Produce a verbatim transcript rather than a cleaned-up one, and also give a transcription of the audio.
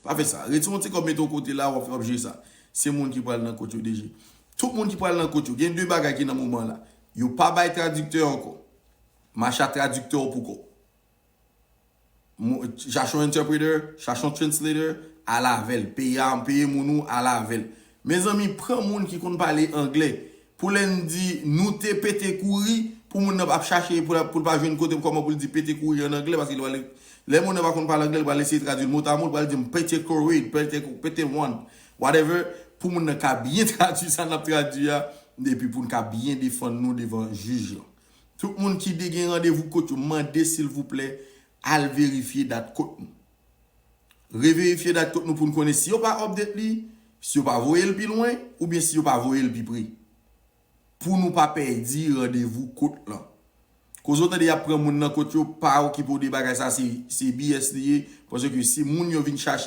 Pa fè sa. Retire yon ti kòb mete yon kote la, w ap, w ap jere sa. Se moun ki pral nan kot yo deja. Tout moun ki pral nan kot yo, gen de bagay ki nan moman la. Yo pa bay tradiktè ankò. Mache ak tradiktè w pou kò. Mo- Chache yon interpreter, chache yon translator, al avè l. Peye a, peye moun ou, al avè l. Mezanmi, pran moun ki konn pale anglè. Pou lè n di nou te pete kouri, pou moun nan ap chache pou l ap- pou l pa jwenn kote kòman pou l di pete kouri an anglè, paske li pral- lè moun nan pa konn pale anglè, li pral eseye tradui l motamo, li pral di m pete kouri, pete pete one, whatever, pou moun nan ka byen tradui sa n ap tradui a, epi pou n ka byen defann nou devan jij lan. Tout moun ki de gen randevou kot yo, mande silvouplè, al verifye dat kot nou. Reverifye dat kot nou pou n konnen si yo pa update li, si yo pa voye l pi lwen, oubyen si yo pa voye l pi pre. Pou nou pa pèdi randevou kot lan. Koze w tande y ap pran moun nan kot yo, pa okipe w de bagay sa, se, se B S li ye, paske se moun yo vin chache.